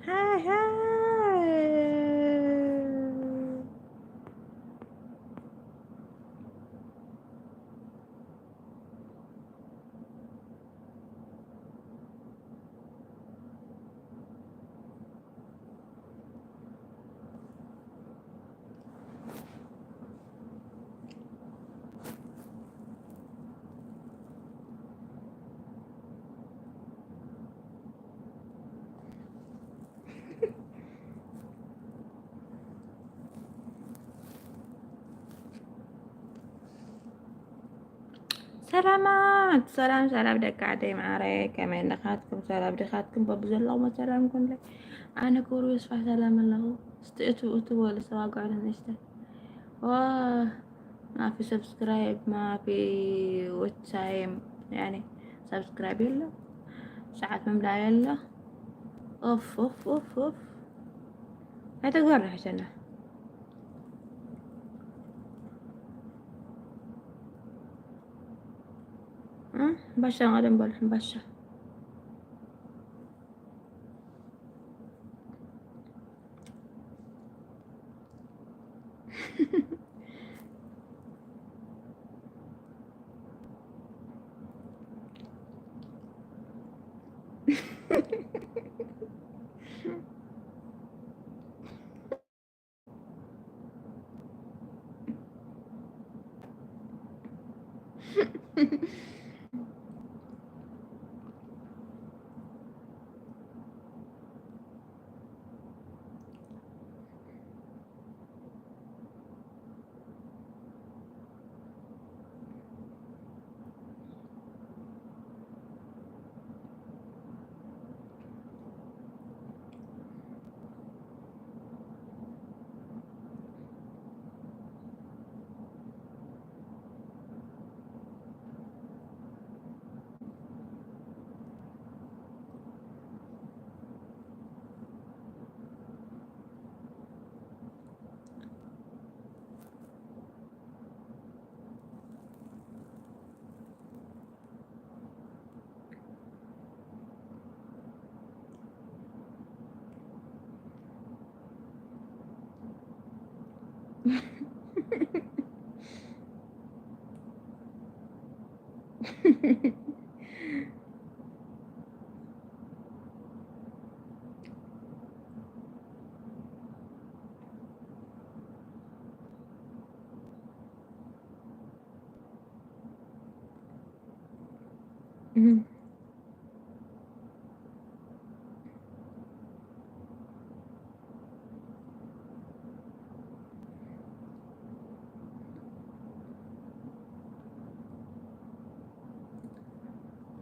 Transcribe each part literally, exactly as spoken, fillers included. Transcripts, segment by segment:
هاي هاي. ሰላማት ሰላም ሰላም ደቂ ዓደይ ማዓረይ፣ ከመይ ኣለኻትኩም? ሰላም ድኻትኩም? በብዘለኹሞ ሰላም ኩንለይ። ኣነ ክብሩ ይስፋሕ ሰላም ኣለኹ። እስቲ እቱ እቱ በሉ፣ ሰባጓዕለ ንእሽተይ። ዋ፣ ማፊ ሰብስክራይብ፣ ማፊ ዎች ታይም፣ ያኒ ሰብስክራይብ የለ፣ ሰዓት ምምላእ የለ። ኦፍ ኦፍ ኦፍ ኦፍ። ኣይተጓራሕሸና። እም፣ ባሻ ቀደም በሉ ሕምባሻ።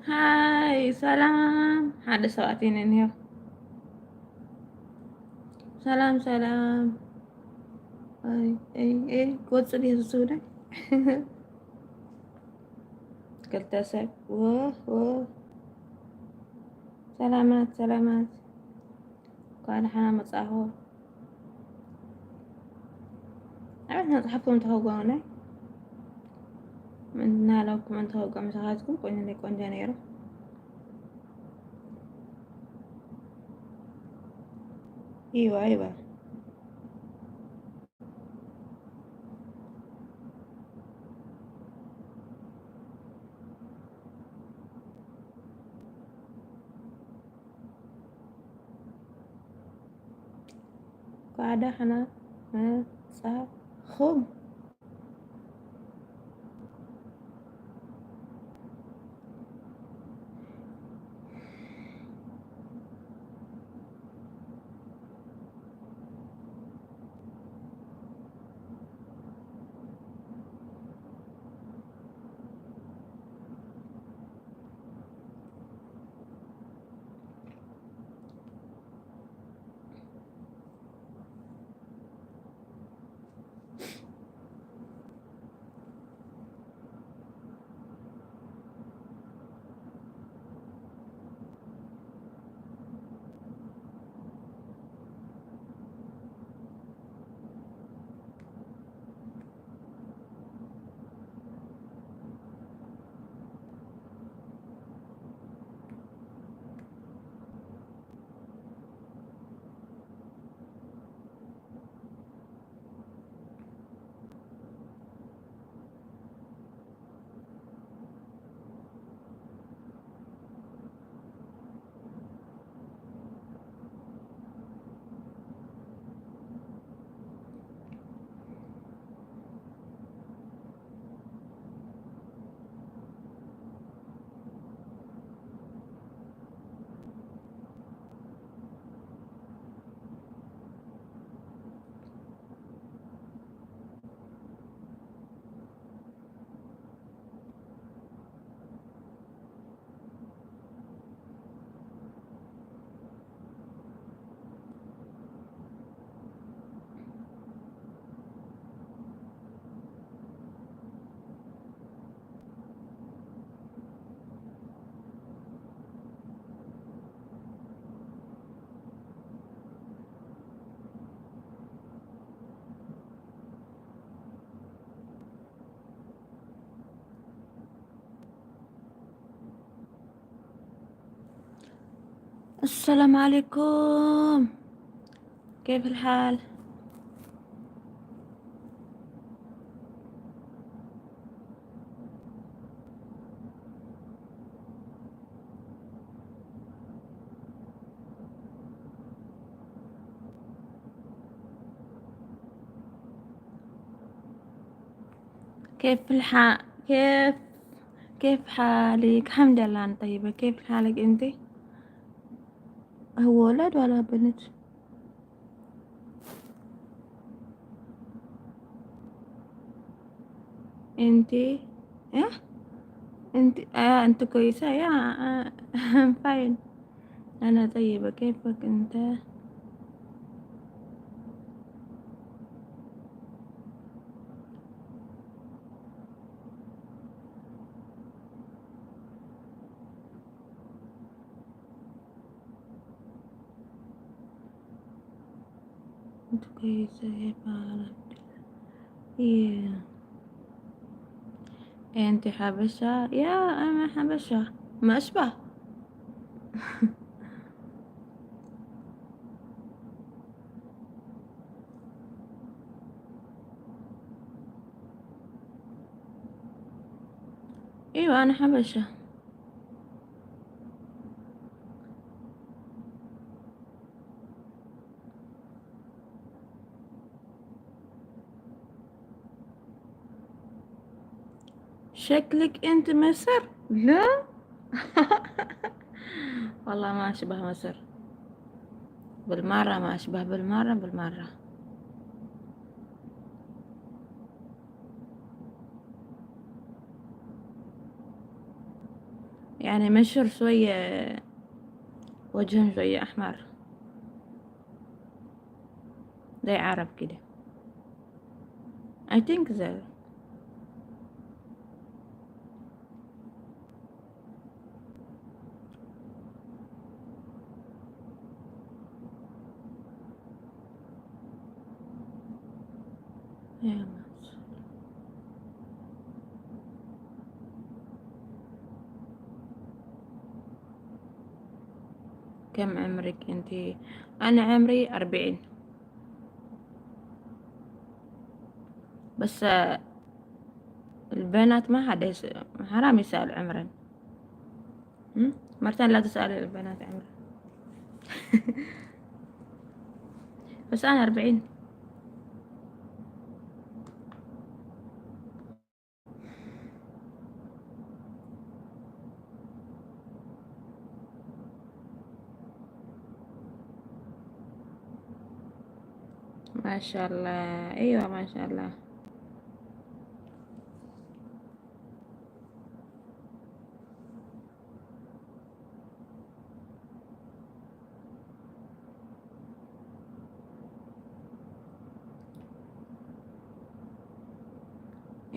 ሃይ ሰላም፣ ሓደ ሰብኣት እኔ እኒሆ። ሰላም ሰላም። ኣይ ኣይ ኣይ፣ ክወጽእ ድየ ዝስውደ? ክልተ ሰብ። ወ ወ። ሰላማት ሰላማት። እንኳዕ ደሓና መጻኹ። ኣቤት መጽሓፍኩም ተኸጓ ወላይ። ምን እናለኩም እንተኸጓ ምሳኻትኩም ቆንጆ ነይ ቆንጆ ነይሩ። እይዋ እይዋ። እንኳዕ ደሓና መጻኹም። السلام عليكم، كيف الحال؟ كيف الحال؟ كيف، كيف حالك؟ الحمد لله، أنا طيبة. كيف حالك أنت؟ هو ولد ولا بنت؟ أنت، إيه؟ أنت، آه، أنت كويسة؟ يا، آه، I'm fine. أنا طيبة، كيفك أنت؟ أنت كويسة يا بارد؟ إيه. أنت حبشة؟ يا، أنا حبشة. ما أشبه. أيوة، أنا حبشة. شكلك أنت مصر؟ لا. والله ما أشبه مصر بالمرة، ما أشبه بالمرة، بالمرة. يعني مشر شوية، وجههم شوية أحمر، زي عرب كده. I think so. يا ما شاء الله. كم عمرك انتي؟ أنا عمري أربعين. بس، آه، البنات ما حد يس-، حرام يسأل عمرا. هم؟ مرتين لا تسأل البنات عمرا. بس أنا أربعين. ما شاء الله، أيوة، ما شاء الله.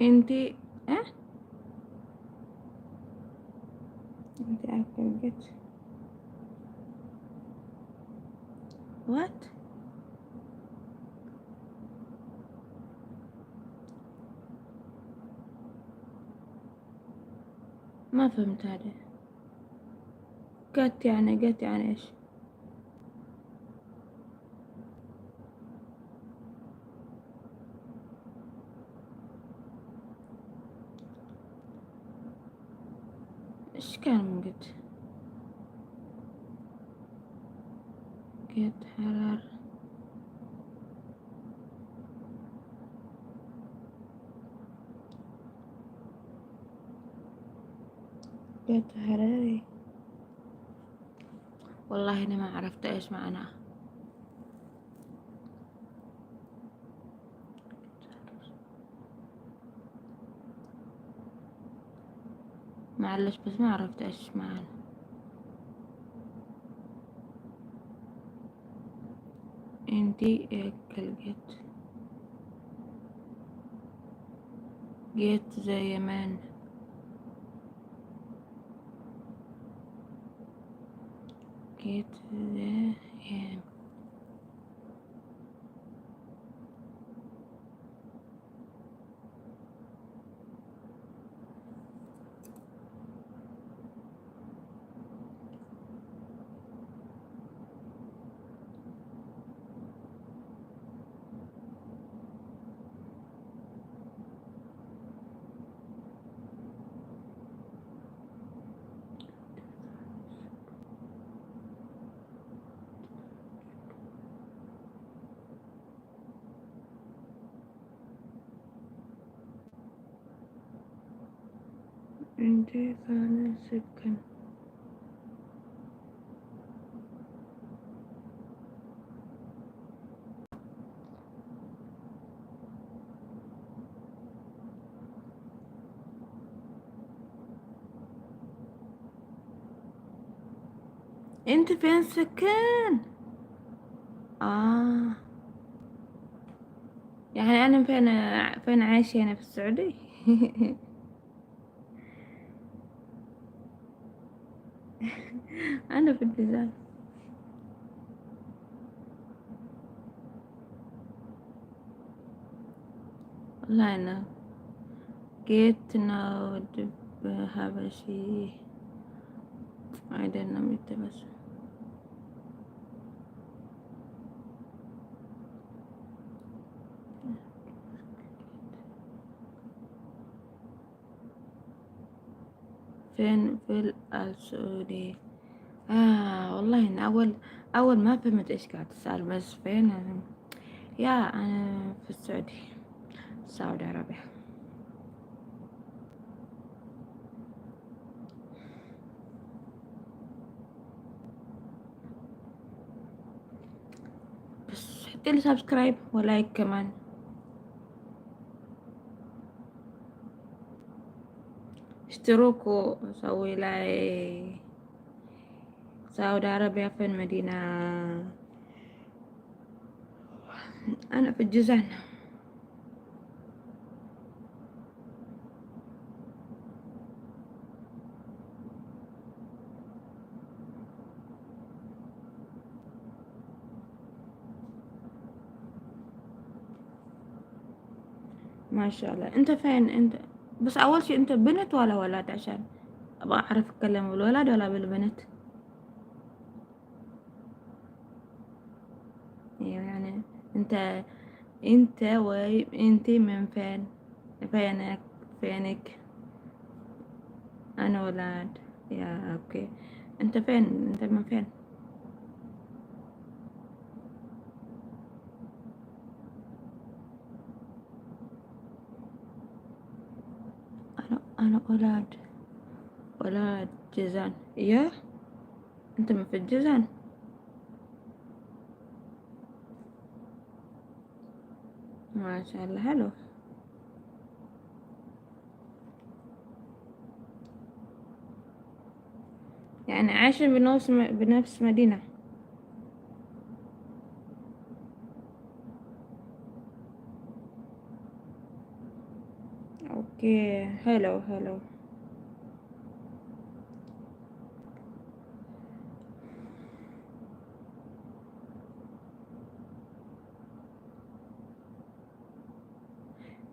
انتي، اه؟ انتي عارفة الجد؟ What؟ ما فهمت هذا. جت يعني، جت يعني ايش؟ ايش كان من قد؟ قد حرر. قد حرري. والله أنا ما عرفت إيش معناه. معلش، بس ما عرفت إيش معناه. انتي اكل جيت، جيت زي مان، جيت زي عندي ثاني سكن. انت فين سكن؟ اه، يعني انا فين، فين عايشة هنا في السعودية؟ انا في الجزائر. والله انا جيت نودب حبشي. I don't know متى بس. فين في السعودية؟ آه والله إن أول، أول ما فهمت إيش قاعد تسأل، بس فين؟ يا أنا في السعودية، سعودي عربية. بس حطيلي سبسكرايب ولايك كمان. اشتركوا، سوي لايك. سعودي عربية فين مدينة؟ أنا في الجيزان. ما شاء الله. انت فين انت؟ بس اول شي انت بنت ولا ولد؟ عشان ابغى اعرف اتكلم بالولد ولا بالبنت. ايوه، يعني انت، انت وي-، انتي من فين؟ فينك؟ فينك؟ انا ولد. يا اوكي، انت فين؟ انت من فين؟ انا، انا ولد، ولد جيزان. يا انت من في الجيزان؟ ما شاء الله، حلو. يعني عايشة بنفس م-، بنفس مدينة. اوكي، حلو، حلو.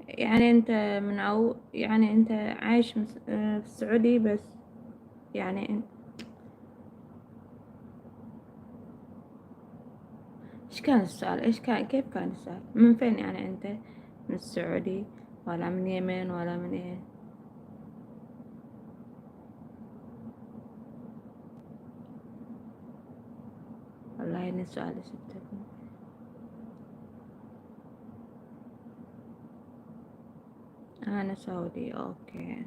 يعني انت من عو-، يعني انت عايش مس-، آه، في السعودية بس، يعني ان-، ايش كان السؤال؟ ايش كان، كيف كان السؤال؟ من فين يعني انت؟ من السعودية ولا من يمن ولا من ايه؟ والله اني سؤالي ستة. انا سعودي، اوكي.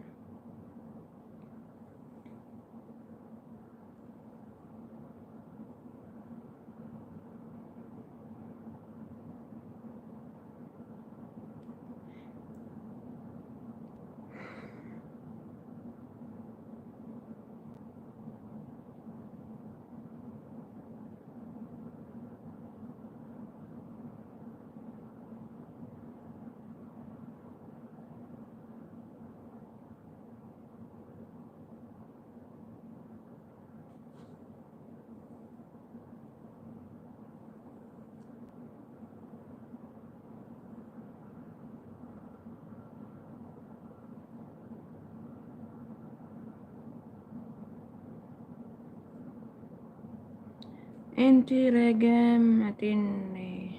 انتي رقم عطيني.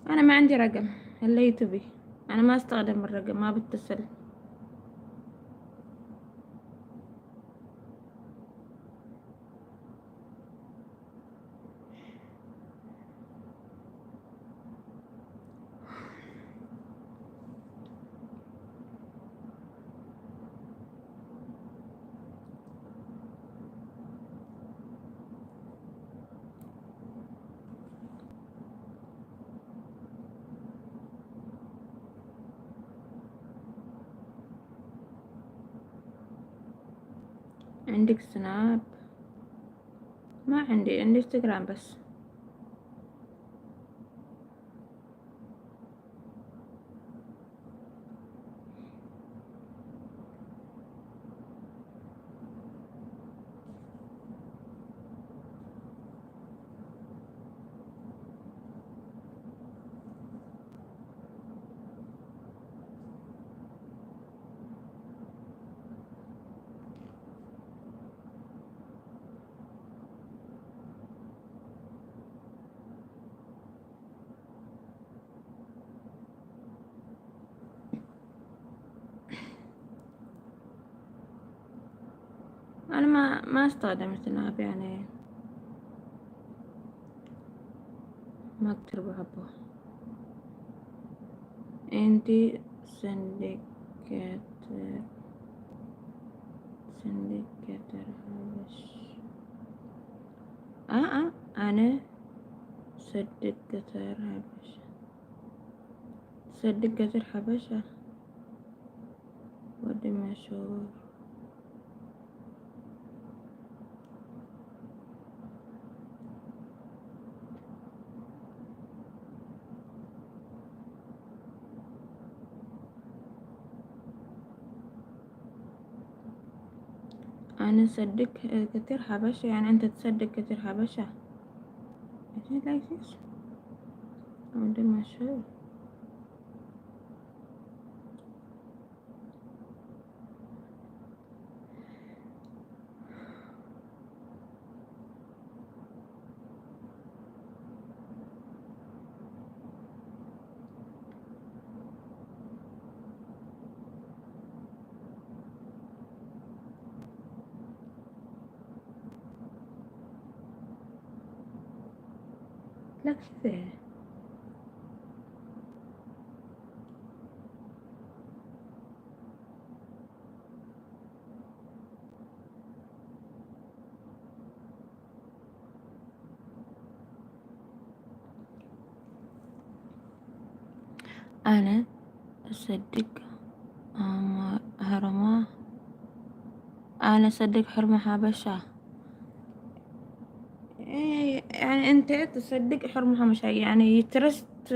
انا ما عندي رقم، اللي تبي. انا ما استخدم الرقم، ما بتصل. عندك سناب؟ ما عندي، عندي انستغرام بس. أنا ما، ما استخدمت سناب يعني، ما كتير بحبه. انتي سندكتر، سندكتر حبش. آه، آه، أنا سندكتر حبش. سندكتر حبشة. ودمشق. أنا صدق كتير حبشة، يعني أنت تصدق كتير حبشة؟ Is it like this? ودمشق. لا كذا. أنا أصدق، أم، حرمة. أنا أصدق حرمة حبشة. إيه، يعني أنت تصدق حرمة حبشة، يعني you trust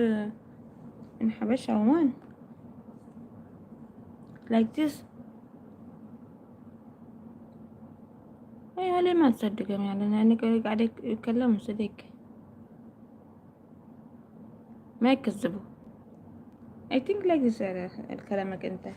إن حبشة وين؟ Like this. أيوة، ليه ما تصدقهم؟ يعني، لأن قاعد يتكلموا صدق. ما يكذبوا. I think like this، آه، الكلامك انت.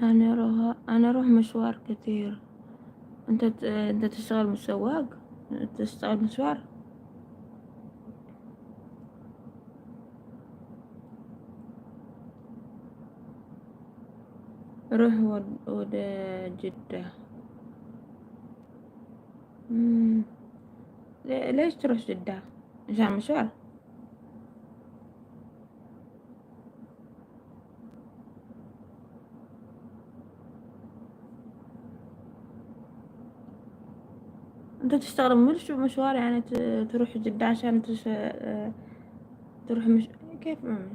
أنا أروح، أنا أروح مشوار كتير. أنت ت-، أنت تشتغل سواق؟ تشتغل مشوار؟ روح ود-، ود جدة. مم. لي-، ليش تروح جدة؟ عشان مشوار؟ انت تشتغل مش مشوار، يعني ت-، تروح جدة عشان تش-، آه، تروح مش-، كيف؟ مم.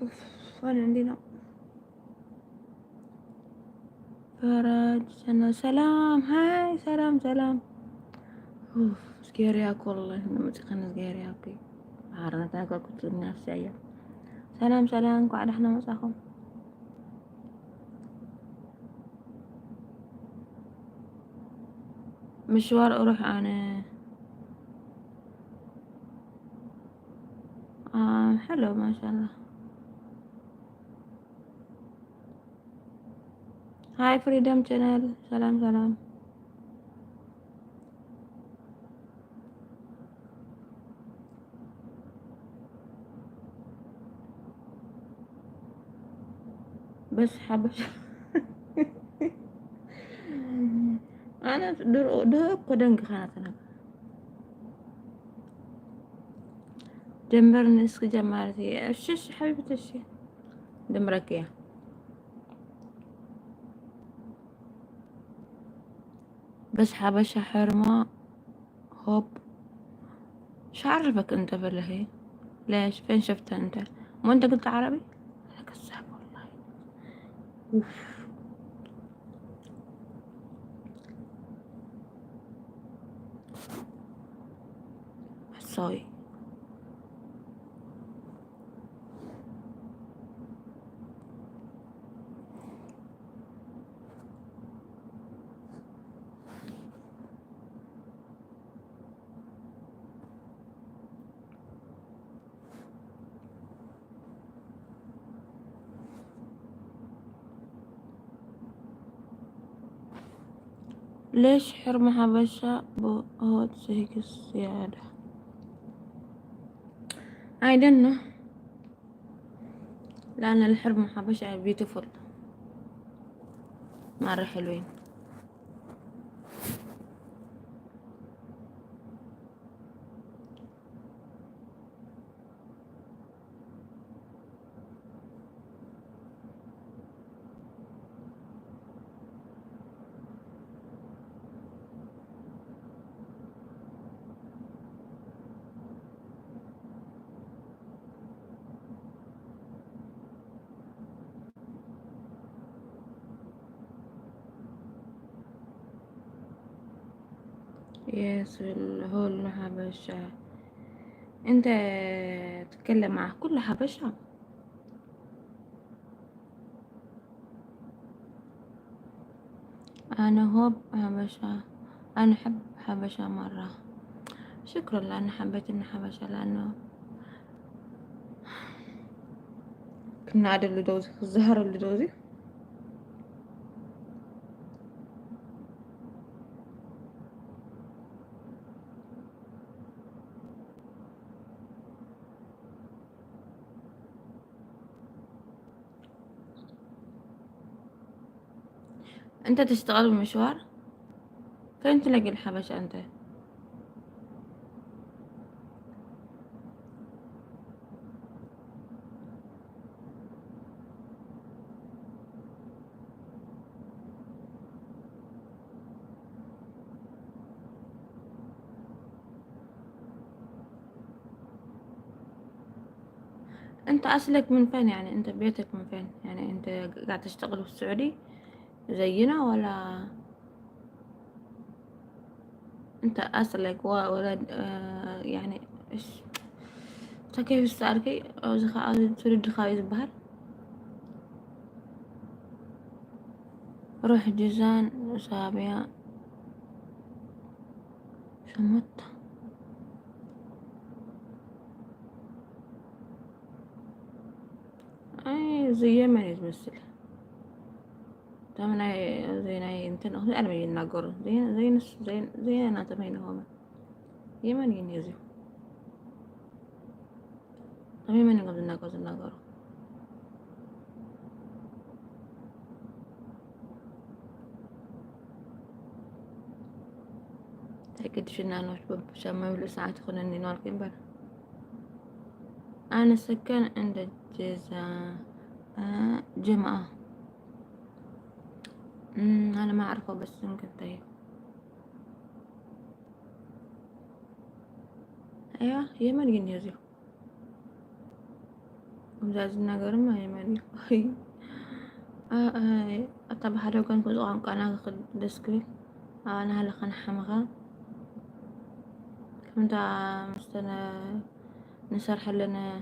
أوف، وين عندنا؟ فرج، سنة، سلام، هاي، سلام، سلام. أوف، سكير ياك والله، إنه متقن سكير ياك. عارنا تاكل كل الناس جاية. سلام، سلام، قاعد احنا مساكم. مشوار أروح أنا. آه، حلو ما شاء الله. هاي فريدم شانل، سلام سلام. بس حبش. أنا دور، دور كودنج خانتنا. جمبرني اسكي جمارتي. الشش حبيبتي الشي. دمرك يا. بس حبشة حرمة. هوب. شو عرفك انت بالله؟ ليش؟ فين شفته انت؟ مو انت قلت عربي؟ انا كذاب والله. اوف. سوري. ليش حرمة حبشة بو-، هو تسيكس زيادة؟ I don't know. لأن الحرمة حبشة beautiful، مرة حلوين. يس، هول حبشة. انت تتكلم مع كل حبشة. أنا هوب حبشة، أنا أحب حبشة مرة. شكرا لأن حبيت إن حبشة، لأنه كنا عاد اللي دوزي، الزهر اللي دوزي. انت تشتغل بالمشوار؟ فين تلاقي الحبش انت؟ انت اصلك من فين؟ يعني انت بيتك من فين؟ يعني انت قاعد تشتغل في السعودي زينا ولا؟ انت اصلك و-، ولا، آه، يعني ايش؟ تا كيف السؤال كي؟ او زخا-، او تريد خايز بحر؟ روح جيزان وسابيا. شمت. اي زي يمني تمثل. تمناي زيناي انتن اخذ ارمي يناقر. زين، زين، زين، زين، انا تمين هوما. يمني ينيزي. تميمني قبل ناقر، ناقر. تأكد شنو أنا شباب، عشان ما يملوا ساعات يخونني نوال كيمبر. أنا سكن عند الجزا-، آه، جمعة. مم، أنا ما أعرفه، بس يمكن طيب. أيوة، يمن ينيزي. ومزاز الناقر ما يمن يخوي. آه، آه، طب هذا كان كل قام كان آخذ ديسكري. آه، أنا هلا خان حمغا. كنت مستنى نسرح لنا.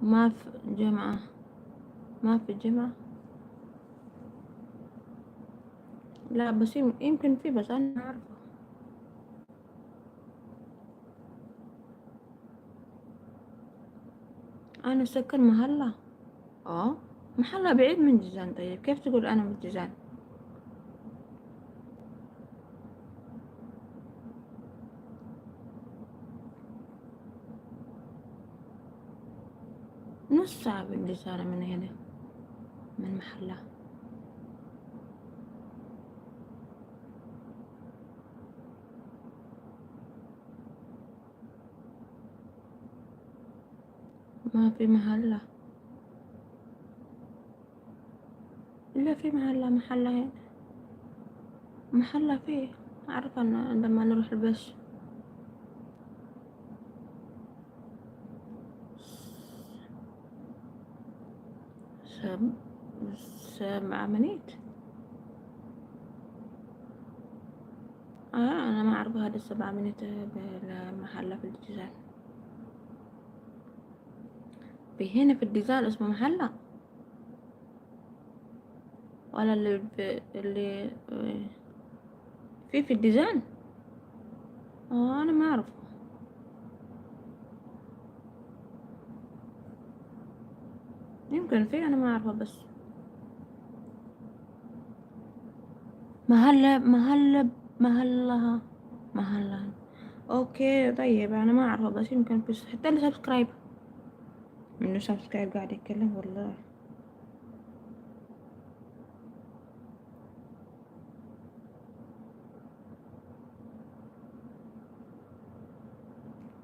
ما في جمعة، ما في جمعة. لا، بس يم-، يمكن في، بس أنا ما أعرفه. أنا سكن محلة. آه، محلة بعيد من جيزان. طيب، كيف تقول أنا من جيزان؟ نص ساعة بالديزاين من هنا، من محلها. ما في محلة. لا، في محلة، محلة هنا. محلة فيه. أعرف أن لما نروح البش. سب-، سبعة منيت. آه، أنا ما أعرف هذا السبعة منيت بالمحلة في الجيزان. في هنا في الجيزان اسمه محلة؟ ولا اللي في، اللي في، في الديزاين؟ آه، أنا ما أعرف. يمكن في، أنا ما أعرفه، بس مهلا، مهلا، مهلها، مهلها. أوكي، طيب، أنا ما أعرفه، بس يمكن في، حتى اللي سبسكرايب. منه سبسكرايب قاعد يتكلم والله.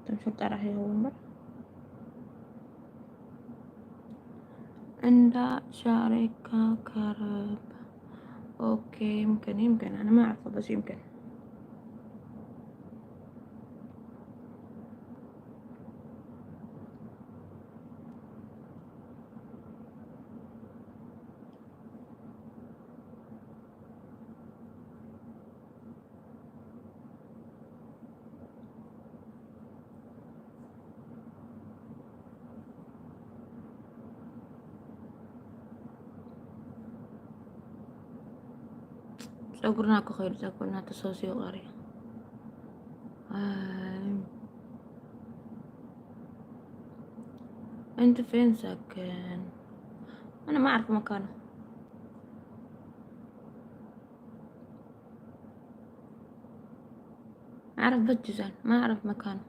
طيب، شو بتعرف هي أول مرة؟ عند شركة كهرباء. أوكي، يمكن، يمكن، أنا ما أعرفه، بس يمكن. ጸጉርና እኮ ኸይዱ፣ ጸጉርና ተሰብሲቡ ቀርዩ። ኣይ። أنت فين ساكن؟ أنا ما أعرف مكانه. أعرف بس جيزان، ما أعرف مكانه.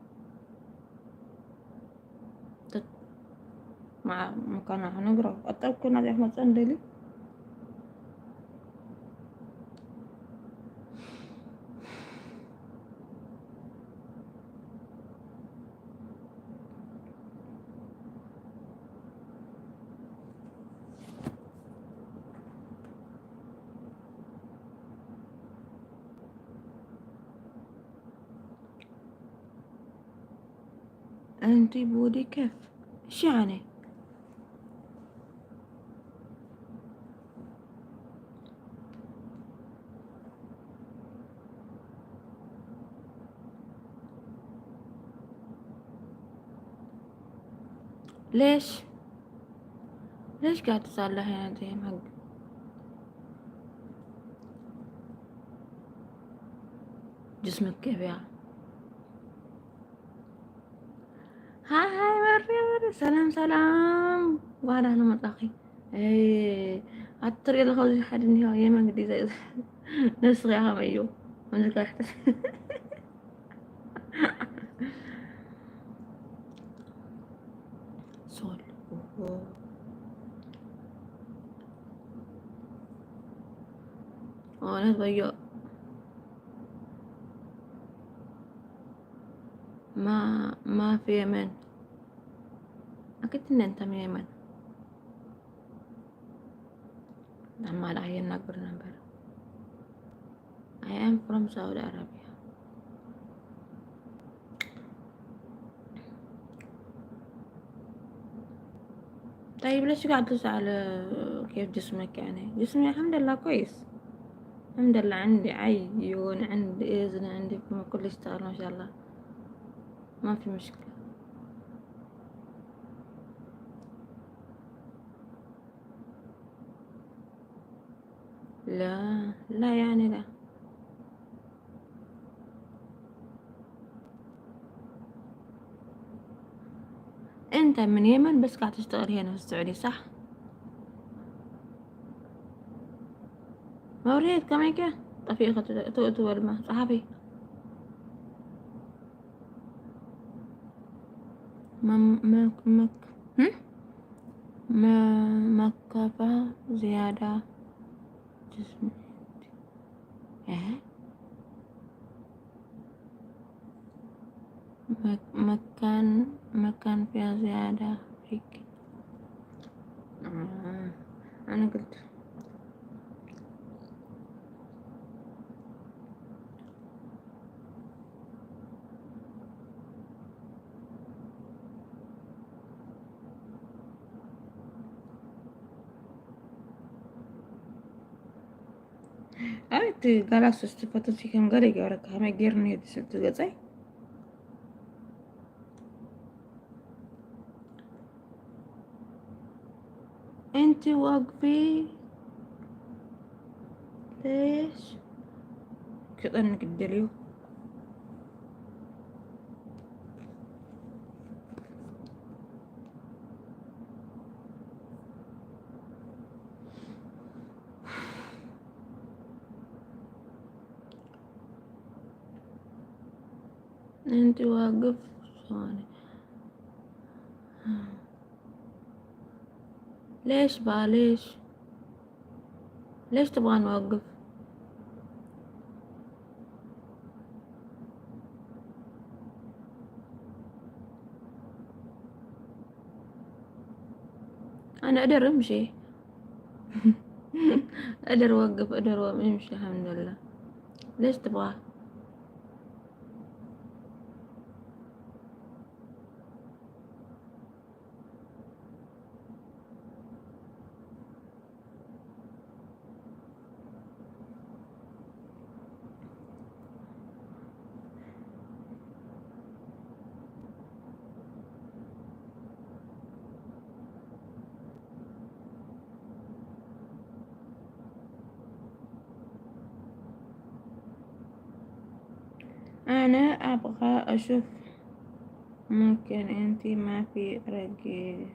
تت-، مع مكانه هنقرا. أتأكد هذه أحمد صندلي. أنتي بودي كيف؟ إيش يعني؟ ليش؟ ليش قاعد تصلح يعني زي ما جسمك كيف يعني؟ هاي، هاي، وري، وري. سلام، سلام. وانا هنا مطاخي. ايه. الطريقة اللي خرج حد من هنا يمن قد يزيد. نفس غيرها ميو. من ذيك رحت. سول. أوه. أوه، أنا صغير. ما، ما في يمن. أكيد إن أنت من يمن. عمال أعين نقبر نمبر. I am from Saudi Arabia. طيب، ليش قاعد تسأل كيف جسمك؟ يعني، جسمي الحمد لله كويس. الحمد لله، عندي عيون، عندي إذن، عندي فم، كل يشتغل ما شاء الله، ما في مشكلة. لا، لا، يعني لا. انت من يمن بس قاعد تشتغل هنا في السعودية، صح؟ ما وريت كم هيك؟ طفي أخت، تو، تو الماء، صحفي. ما، ما، ما، هم؟ ما، ما كفى زيادة جسم. إيه؟ مك-، مكان، مكان فيها زيادة فيك. آه، أنا قلت. ኣበይ እቲ ጋላክሲ ዝተፈተትኪ ከም ገለ ይገብረካ፣ ከመይ ገይሩ ንዩ እቲ ስልቲ ገጸይ? أنت واقفة ليش؟ كذا نقدر يو. أنت واقف ثواني. ليش با، ليش؟ ليش تبغى نوقف؟ أنا أقدر أمشي. أقدر أوقف، أقدر أمشي، الحمد لله. ليش تبغى؟ أنا أبغى أشوف، ممكن أنتي ما في رقي.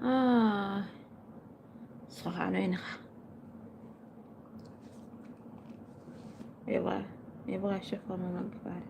آه، صح علينا. يبغى، يبغى أشوفها من القفال.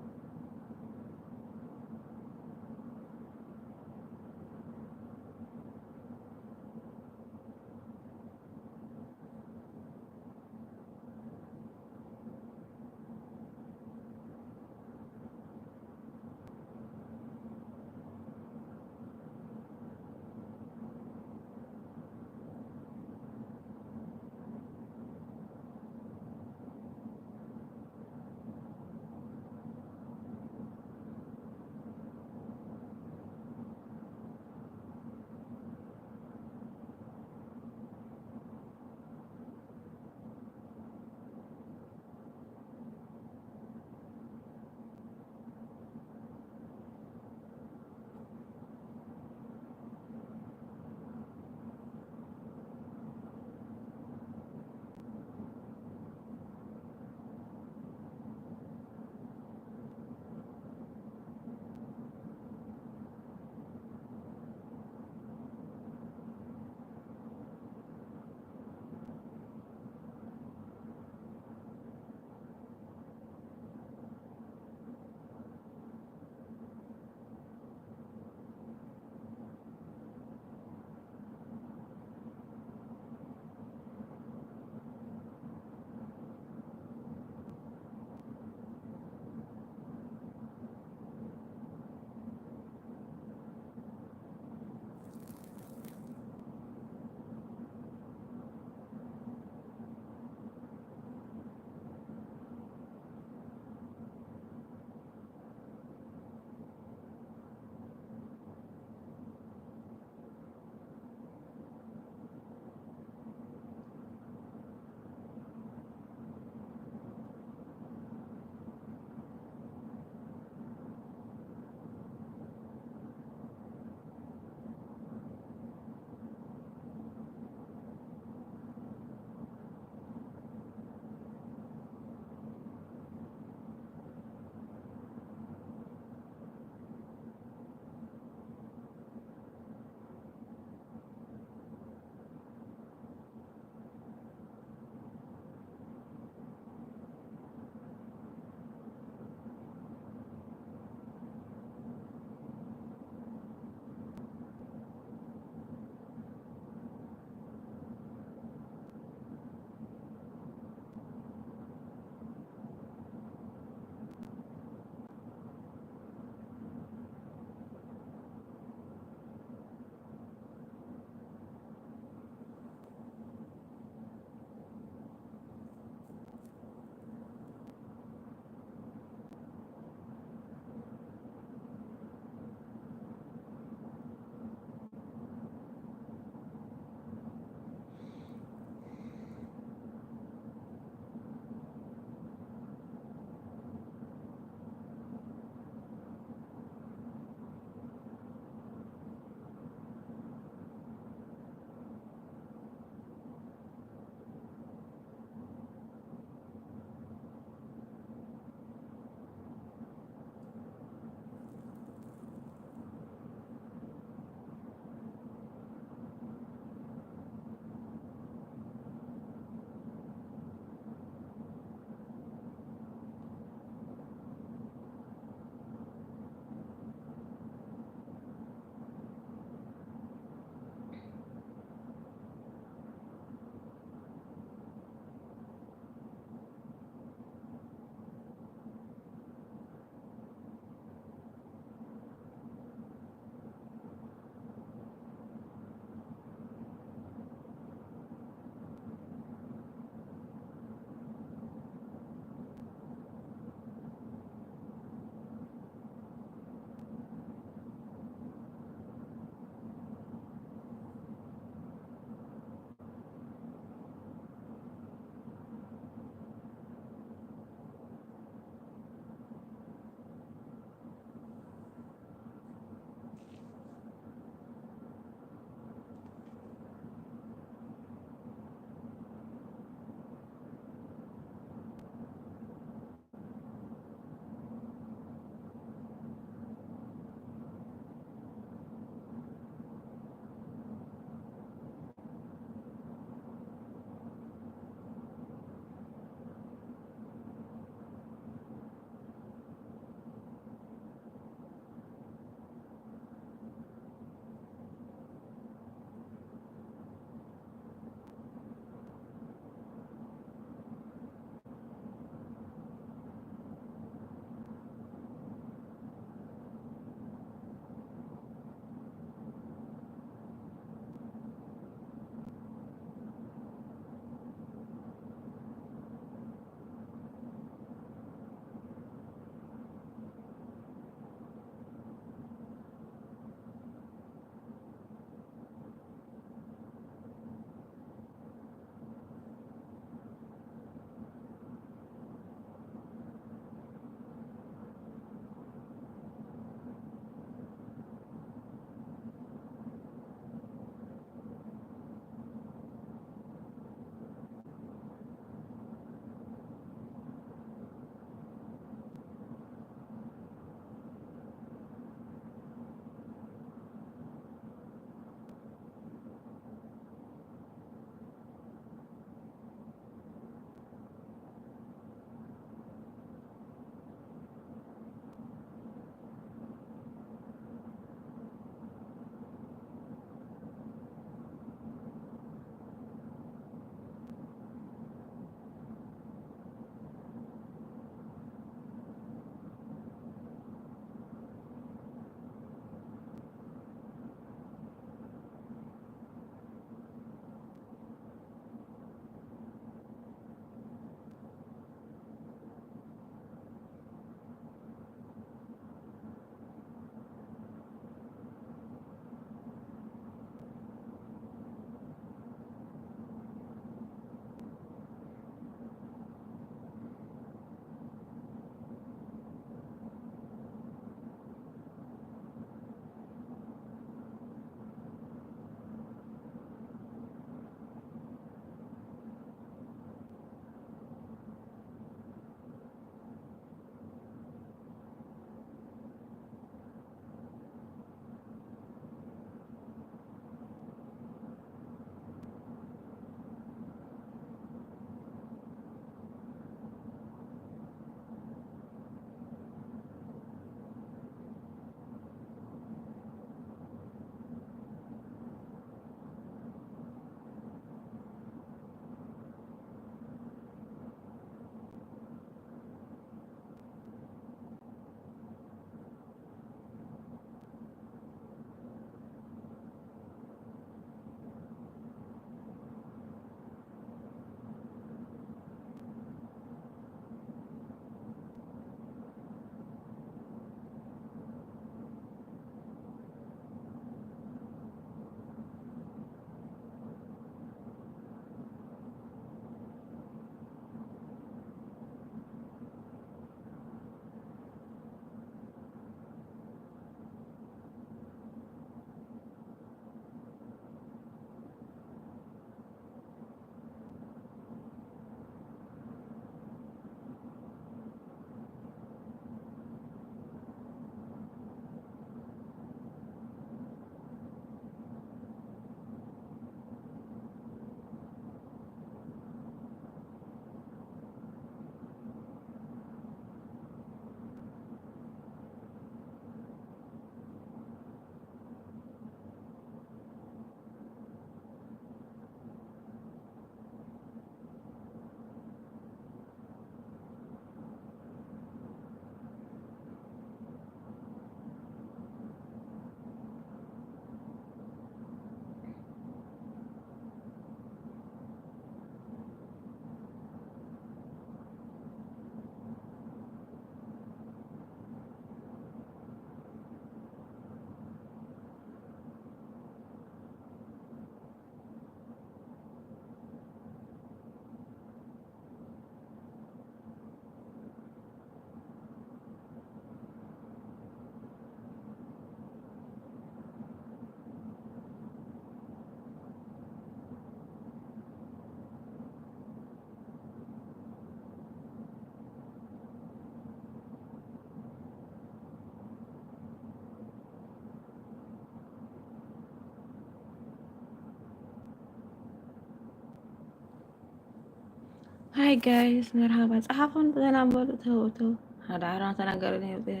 هاي جايز، مرحبا. ጸሓፉን ብሰላም በሉ። ተው፣ ተው። ሓደ ዓራ ተናገረኒ ይውጽእ።